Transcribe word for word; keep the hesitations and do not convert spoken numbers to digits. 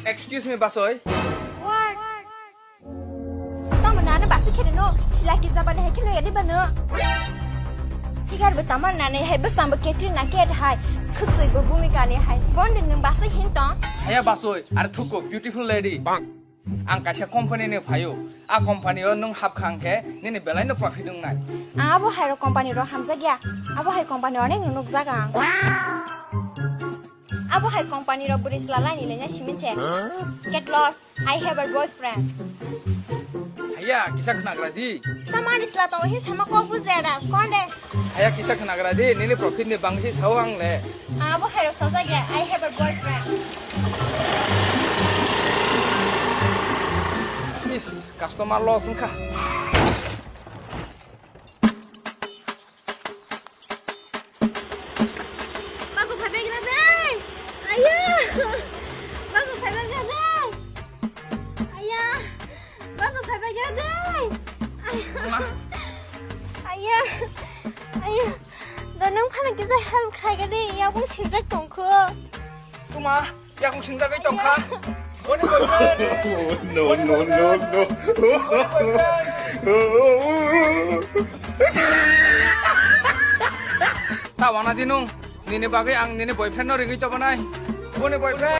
Excuse me, basoi. Tamo nana basi khere no, silaki jabani hai kino yadi bano. Higar be tamar nani hai besang be ketri na ket hai. Khuksui bo bumi kani hai. Bonde nung basi hintong. Haya basoi, are thuko, beautiful lady. Ang kaisa company ni phaio. A company o nung hap khang khe nini belai no profit wngnai. Ang abo hai ro company ro hamjak ya. Abo hai company onek nung nukjak ang. Abo hai company ro bwrwi chwla laini lenya simi se. Get lost. I have a boyfriend. Haya, kisa khnagra di. Tamani chwla tongo hi sama kok bujera. Konde. Haya, kisa khnagra di. Nini profit ni bangsi sao ang le. Abo hai ro sajak ya. I have a boyfriend. Is, customer loss wngkha. Bago phaibai gra dai. Aya. Bago phaibai gra dai. Aya. Bago phaibai gra dai. Aya. Ma. Aya. Aya. Da nung phano kisa help khai gani. Yakung sinjak tongkho. Tuma. Yakung singjagwi tongkha. Boni boyfriend. No, no, no, no. Ta wana dinung, nini bagwi ang nini boyfriend no ringwi tobonai. Boni boyfriend.